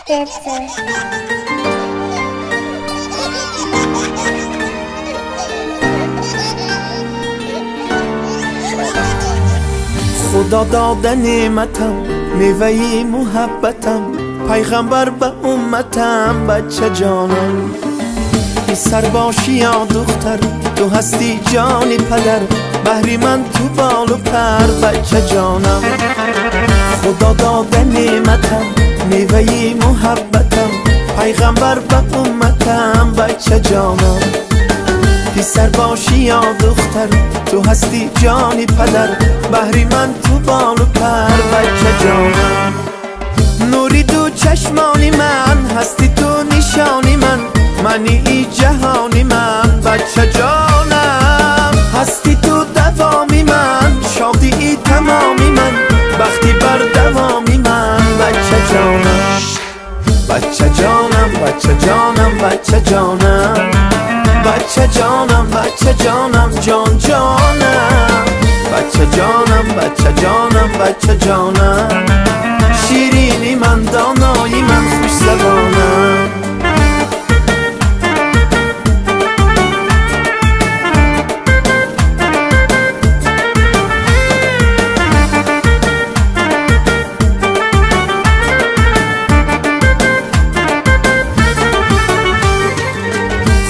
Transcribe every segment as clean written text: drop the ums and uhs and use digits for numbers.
Сердце. Худо дода неъматам, меваи муҳаббатам, пайғамбар ба умматам, бача ҷонам. Писар бошӣ ё духтар, ту ҳастӣ ҷони падар, баҳри ман ту болу пар, бача ҷонам. Худо дода неъматам, меваи муҳаббатам, пайғамбар ба умматам, бача ҷонам. Писар бошӣ ё духтар, ту ҳастӣ ҷони падар, баҳри ман ту болу пар, бача ҷонам. Нури ду чашмони ман, ҳастӣ ту нишони ман, мани и ҷаҳони ман, бача ҷонам. Ҳастӣ ту давоми ман, шодии тамоми ман, бахти бар давоми ман, бача ҷонам. Бача ҷонам, бача ҷонам, бача ҷонам, бача ҷонам, бача ҷонам, ҷон ҷонам, бача ҷонам, бача ҷонам, бача ҷонам, ширини ман, донои ман, хушзабонам.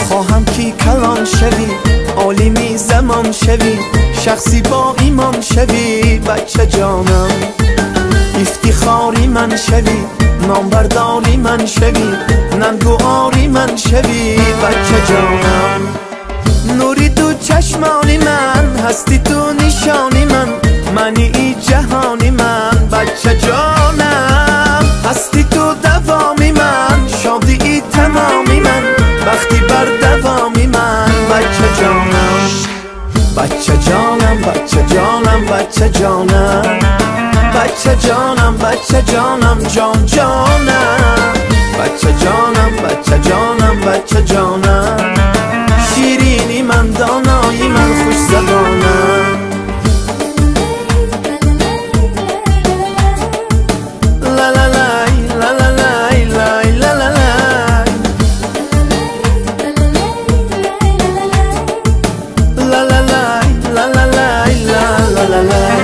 Хоҳам ки калон шавӣ, олими замон шавӣ, шахси бо имон шавӣ, бача ҷонам. Ифтихори ман шавӣ, номбардори ман шавӣ, нангу ори ман шавӣ, бача ҷонам. Нури ду чашмони ман, ҳастӣ ту нишони ман, мани и ҷаҳони ман, бача ҷонам. Ҳастӣ ту давоми ман, шодии тамоми ман, бахти бар давоми ман, бача ҷонам. Бача ҷонам, бача ҷонам, бача ҷонам, бача ҷонам, бача ҷонам, ҷон ҷонам, бача ҷонам, бача ҷонам, бача ҷонам, ширини ман, донои ман, хушзабонам. Ла-ла-лай, ла-ла-лай, лай, ла-ла-лай. Ла-ла-лай, ла-ла-лай, ла-ла-лай.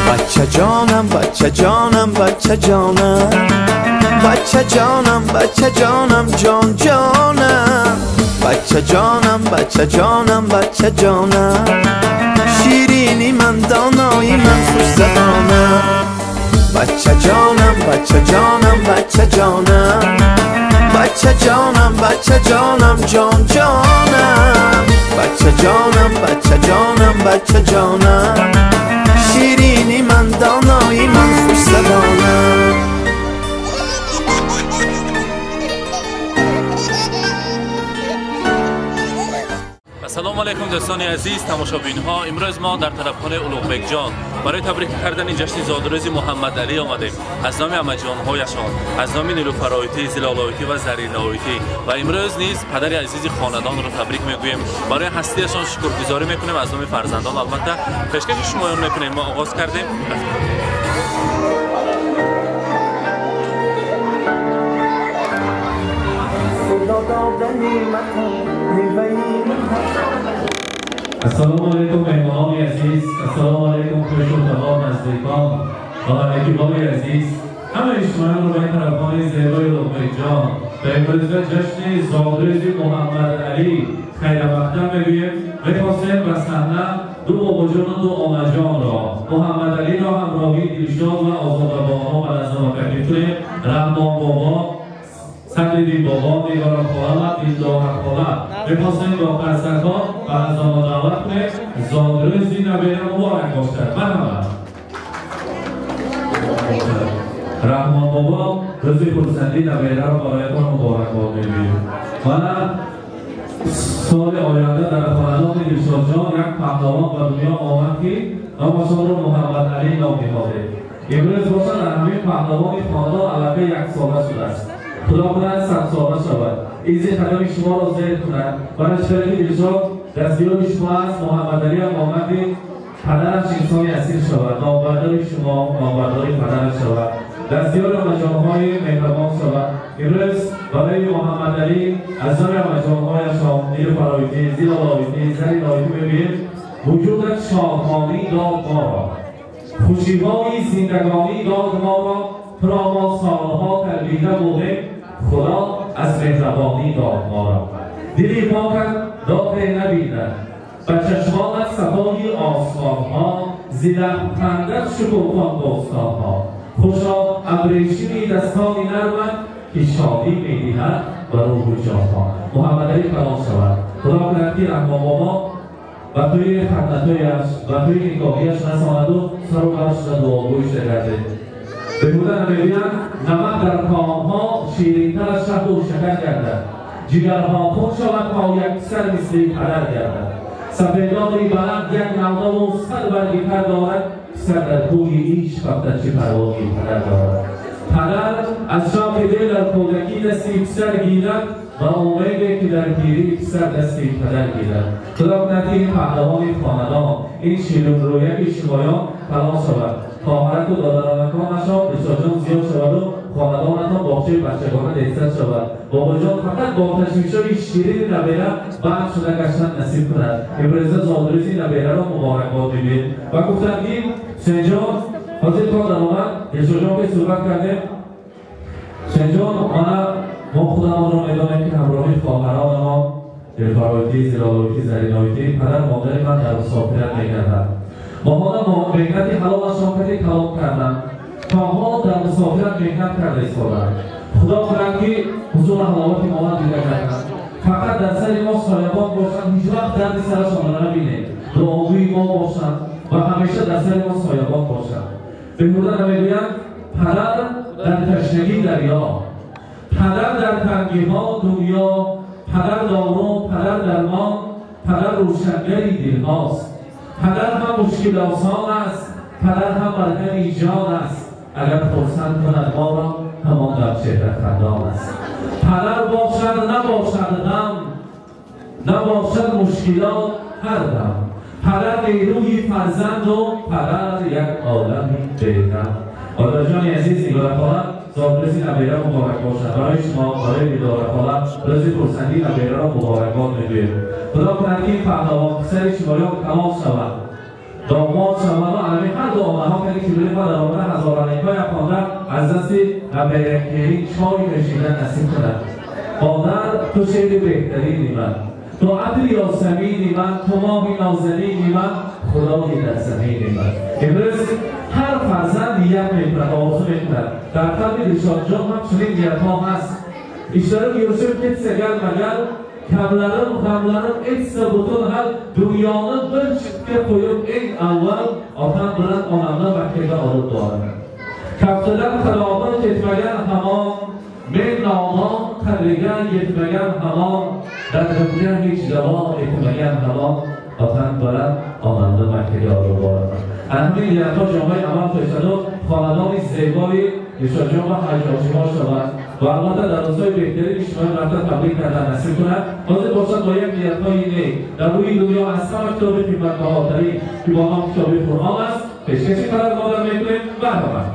Бача ҷонам, бача ҷонам, бача ҷонам, бача ҷонам, бача ҷонам, ҷон ҷонам, бача ҷонам, бача ҷонам, бача ҷонам, ширини ман, донои ман, хушзабонам. Бача ҷонам, бача ҷонам, бача ҷонам, бача ҷонам, бача ҷонам, ҷон ҷонам, бача ҷонам, бача ҷонам, бача ҷонам, ширини ман, донои ман, хушзабонам. Ассалому алайкум дӯстони азиз, тамошобинҳо. Имрӯз мо дар тарабхонаи Улуғбекҷон барои табрик кардани ҷашни зодрӯзи Муҳаммадалӣ омадем. Аз номи амаҷонҳояшон, аз номи Нилуфароитӣ, Зилолоитӣ ва Зариноитӣ. Ва имрӯз низ падари азизи хонадонро табрик мегӯем. Барои ҳастиашон шукргузорӣ мекунем аз номи фарзандон. Албатта пешкаши шумоён мекунем. Мо оғоз кардем. Ассалому алайкум меҳмонони азиз, ассалому алайкум хушутаҳо, наздикон ва ҳамакибони азиз. Ҳамаи шумоёнро ба ин тарабхонаи зебои Улуғбекҷон ба имрӯза ҷашни зодрӯзи Муҳаммадалӣ хайрамақдам мегӯем. Мехостем ба саҳна ду бобоҷону ду омаҷонро, Муҳаммадалиро ҳамроҳии Дилшод ва Озодабоно ба назди таклиф кунем. Раҳмон бобо, Садриддин бобо, Нигора хола ва Дилдора хола. Мехостем бо қарсакҳо ба назди даъват кунем. Зодрӯзи набера муборак бошад. Марҳамат. Раҳмон бобо, рӯзи хурсандии набераро бароятон муборакбод мегӯем. Ва соли оянда дар хонадони Дилшодҷон як паҳлавон ба дунё омад, ки номашонро Муҳаммадалӣ ном ниҳодем. Имрӯз бошад дар ҳамин паҳлавони хонадон аллакай яксола шудааст. Худо кунад садсола шавад, изи қадами шуморо зер кунад. Барои чизе ки Дилшод дастгирони шумо аст, Муҳаммадалӣ ҳам омади падараш инсони асил шавад, номбардори шумо, номбардори падараш шавад. دستیار امجان‌های مهربان شود. امروز برای محمد علی از نام امجان‌هایشان نیلوفر آیتی، زیلا آیتی، زرین آیتی می‌گوییم وجودت شادمانی داد ما را، خوشی‌های زندگانی داد ما را، تو را ما سالها تربیده بودیم، خدا از مهربانی داد ما را. دلی پاکت داغ نبیند، به چشمانت صفای آسمان‌ها، ز لبخندت شکوفان بستان‌ها. خوشا ابریشمی دستانی نرمت که شادی می‌دهد به روح و جان‌ها. محمد علی کلام شود. خدا کند که رحمان بابا به توی خدمت‌هایش و توی نگاهیش رساند و سر و برش را دعاگویش گردد. بهوده نمی‌گویند نمک در کام‌ها شیرین‌تر از شهد و شکر گردد، جگرها خون شود تا یک سر مثل پدر گردد. سفیدانی بلند یک نوده و صد برگ تر دارد، سر در کوی عشق افتد چه پروایی پدر دارد. پدر از شوق دل در کودکی دستی پسر گیرد و امیدی که در پیری پسر دستی پدر گیرد. خدا کند که این پهلوان خاندان، این شیرین رویک شمایان تلاش شود، خواهرک و دادرانکانشان دلشادجان زیاد شود و خاندانتان باغچه بچگانه لذت شود. بابا جان فقط با تشویش‌های شیرین نبیره بعد شده گشتن نصیب کند. امروز زادروزی نبیره را مبارکباد می‌گوییم و گفتند که سنجان حاضر تا درآمد دلشادجان که صحبت کردیم. سنجان ما خودمان را می‌دانیم که همراهی خواهران ما دلفر آیتی، زلال آیتی، زرین آیتی، پدر مادر من در مسافرت می‌کردند. ماهان ما مهنت حلالشان کتی کلام کردند، تا ها در مسافرت مهنت کرده ایستادند. خدا کند که حضور حلاوت ما را دیده کردند. فقط در سر ما سایبان باشند، هیچ وقت درد سرشان را نبینیم. دعاگوی ما باشند و همیشه در سر ما سایبان باشند. بهوده نمی‌گویند پدر در تشنگی دریا، پدر در تنگی‌ها دنیا، پدر دارو، پدر درمان، پدر روشنگری دلهاست. پدر هم مشکل آسان است، پدر هم مرهمی جان است. اگر خرسند کند ما را همان در چهره خندان است. پدر باشد نباشد غم، نباشد مشکلات هر دم. پدر نیروی فرزند و پدر یک عالمی بهتر. آدرجان عزیز نگاره خانم زادروزی نبیره مبارک باشد. برای شما، برای نگاره خانم روز پرسندی نبیره را مبارکباد می‌گوییم. خدا کند که این پهلوان پسر شمایان کمال شود، داماد شود و همه هر دو آمدها که کبیر ما در آمده هزارانیکای خوانده از دست نبیره کیرین چای نوشیدن نصیب کند. مادر تو شعر بهترینی من، تو عطر یاسمینی من، تو ماهی نازنینی من، خدای در زمینی من. امروز هر فرزند نیت میکند، آرزو میکند. در قلب دلشاد جان هم چنین نیتها هست. İşlerim yürüsün ketsə gəlməgəl, kəmlərim, qəmlərim etsə bütün həl, dünyanı bir çitga qo'yib eng avval otam bilan onamni Makkaga olib bordim. Kaftidan qadog'i ketmagan hamon, men nodon qadriga yetmagan hamon, dardimga hech davo etmagan hamon, otam bilan onamni Makkaga olib bordim. Ana ҳамин ниятҳо ҷомаи амал қилишаду хонадони зебои Дилшодҷон ва ҳаҷошиҳо шавад ва албатта дар рӯзҳои беҳтарини шумои рафта таблиғ кардан насиб кунад. Ҳозир бошад бо як ниятҳои нек дар рӯи дунё аз ҳама китоби қиматбаҳотарин ки бо ном китоби Қуръон аст пешкаши падар модар мекунем. Марҳамат.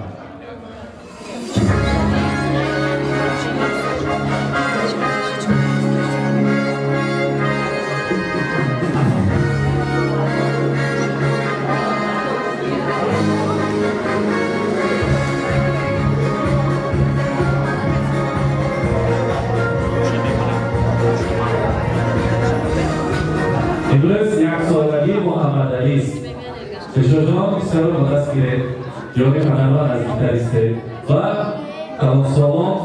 امروز یک سالگی محمد علی است. دلشادجان پسر را به دست گرفت، جای پدر را نزدیکتر ایستاد و کلانسالان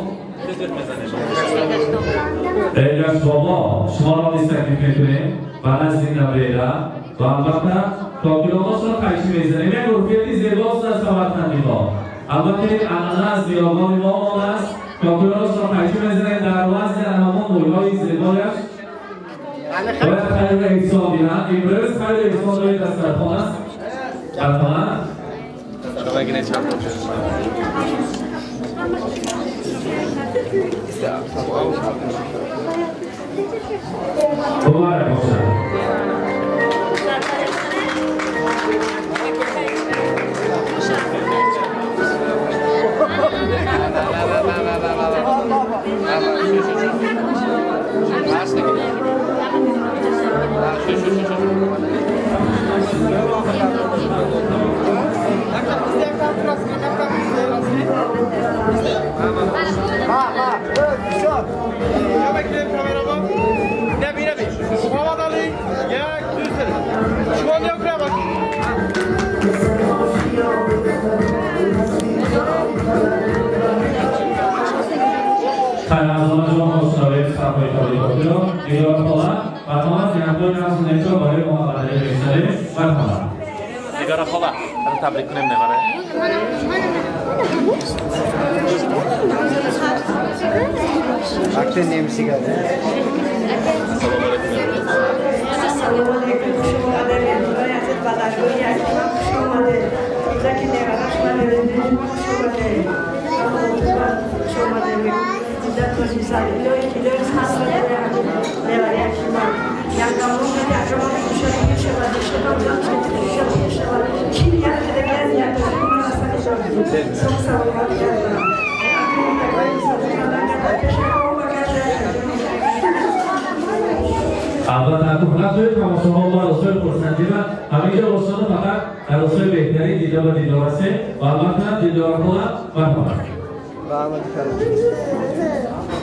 ایگش بابا شما را نیز تکلیف میکنیم و نزد نبیره و البته کاکلاناش را قیچی میزنیم. یک عرفیتی زیباست از سمرقندی ما. البته این عنعنه از نیاگان ما آن است. کاکلاناش را قیچی میزنیم در وزن همان مویهای زیبایش باید خیر احسان بیند. امروز خیر احسان روی دسترخوان است. مرحمت. مبارک باشد. ҳамсунечо барои Муҳаммад Алӣ мешунавем. Марҳамат. Нигора хола, табрик кунем невара. Ассалому алайкум. Ассалому алайкум. Хуш омадед. Азиз ба даргоҳи якимам хуш омадед. Заки невараш ман хуш омадед. Хуш омадед. Зиндат бошед. Илоҳи илоҳи хасрат невари якимам. Янгамон янгамон хушҳолӣ мешавад. Шабам хушҳолӣ мешавад. Чӣ ният кардагӣ ният дорам. Саломат гардам. Албатта куҳнатҳои тамошоҳо ва арӯсҳои хурсандӣ ва ҳаминҷо устодо фақат арӯсҳои беҳтарин дида ва дидор ҳастем ва албатта дидорҳола марҳамат.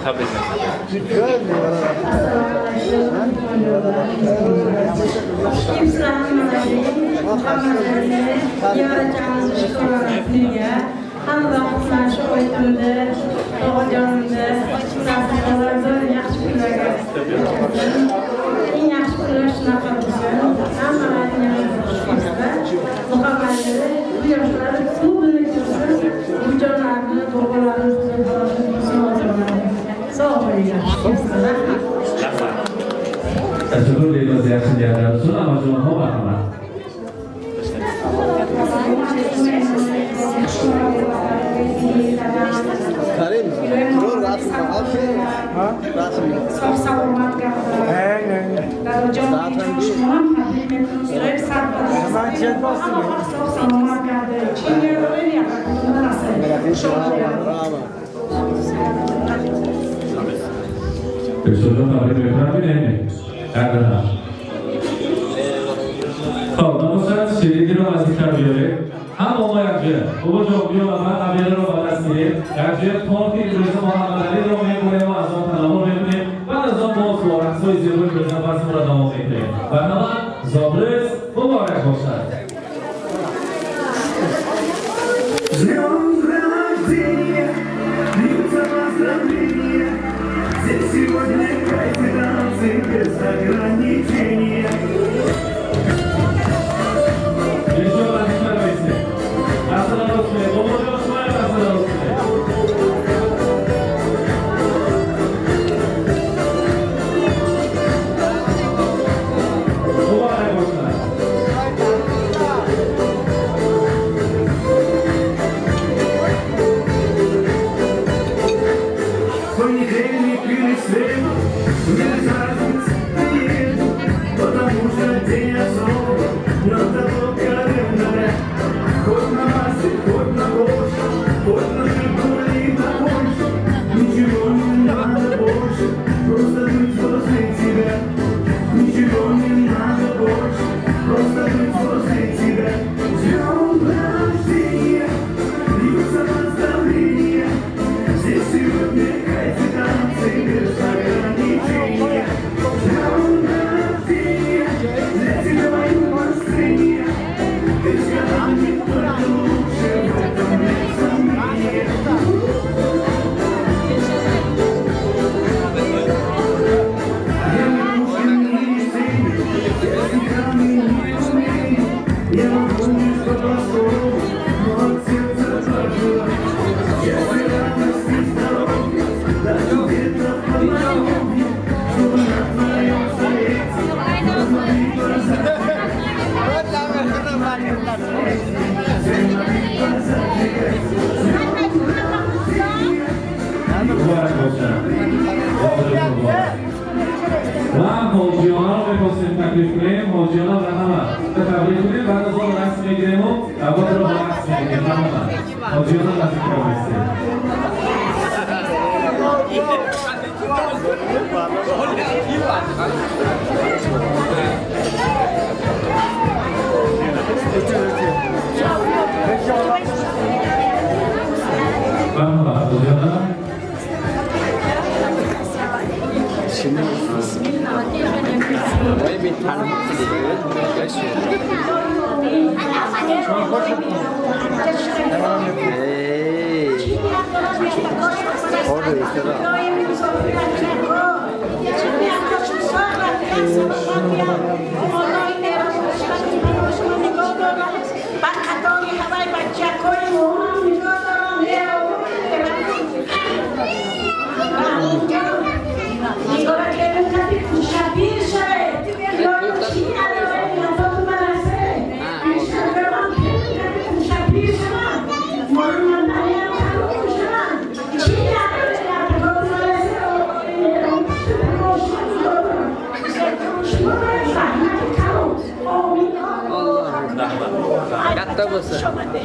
Табрик. Hamma vaqt shu oytimda, tog'ajonimda, nasiblarda yaxshi kunlarga eng yaxshi kunlar shunaqa bo'lsin. Hammalarni Muhammadni bu yoshlar ko'pini ko'rsin, bujonlarni, bobolarni sog' bo'linglar. Rahmat. Tashakkur deymiz yaxshi niyatlar uchun. Amajonxon marhamat. Sog' salomat خب ناموسن شیرینی رو نزدیکتر بیاره هم با ما یک جه بابا جان بیا و من قبیله رو با دست میریم یک جه تارت امروز محمد علی رو میبریم و از آن تناول میکنیم بعد از آن باز با رقص‌های زیبای برزن بحثمون را ادامه میدهیم. برنامه زابرز مبارک باشد.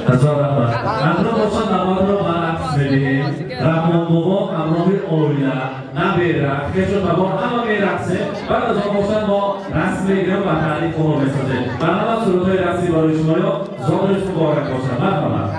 Ҳазор раҳмат. Ҳамроҳ бошад, намозро ба рақс медиҳем. Раҳмон бобо ҳамроҳи оила, набера, хешу табор ҳама мерақсем. Баъд аз он бошад, мо расм мегирем ва таъриф худро месозем. Барномаи сурудҳои рақсӣ барои шумоё зодрӯз муборак бошад. Марҳамат.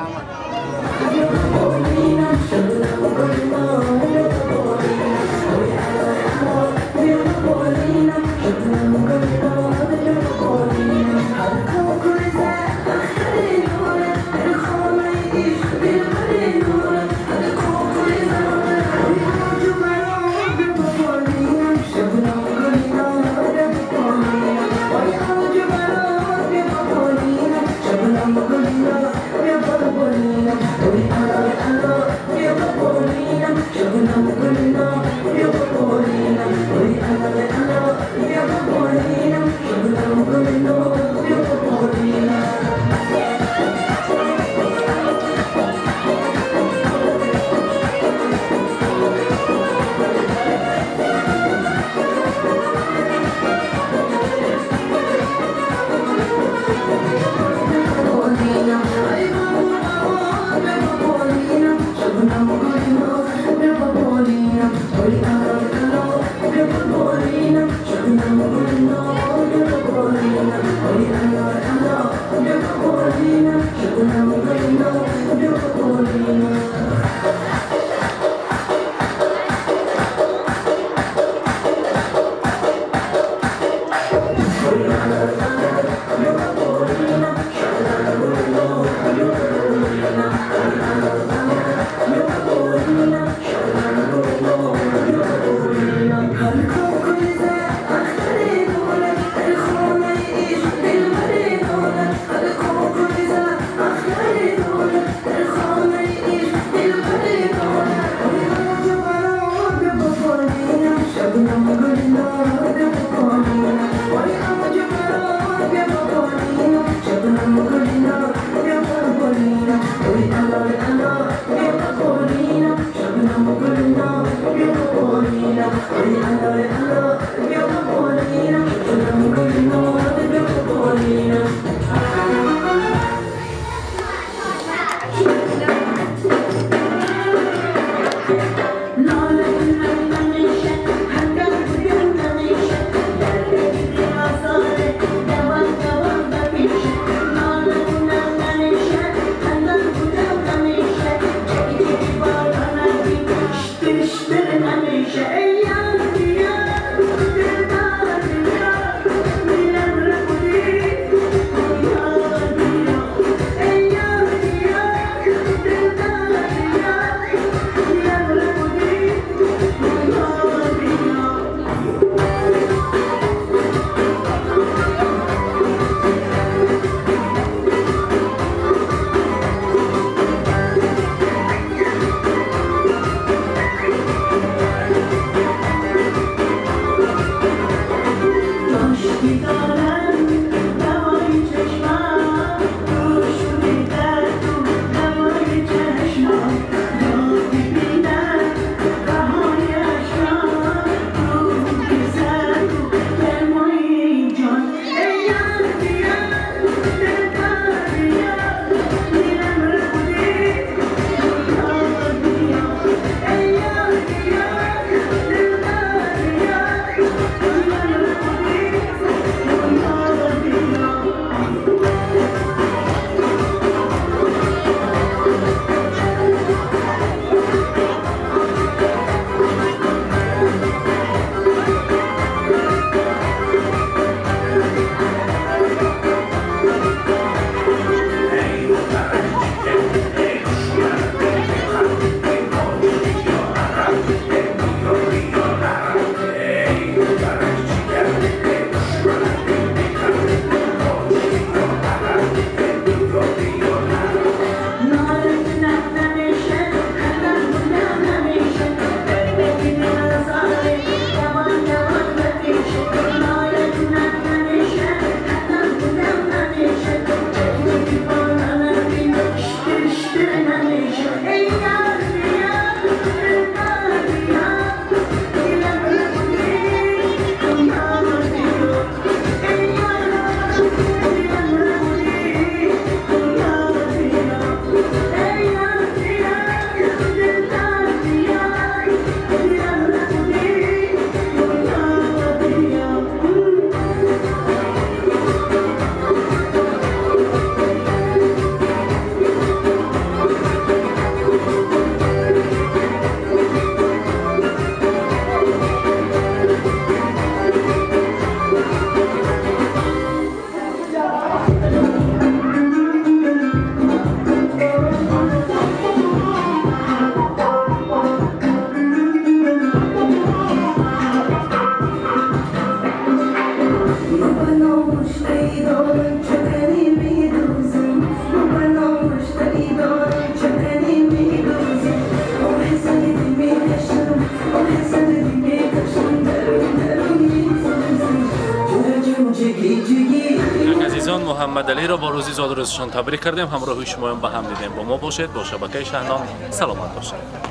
Азизон, Муҳаммадалиро бо рӯзи зодрӯзашон табрик кардем, ҳамроҳи шумоям ба ҳам дидем. Бо мо бошед, бо шабакаи Шаҳнон, саломат бошед.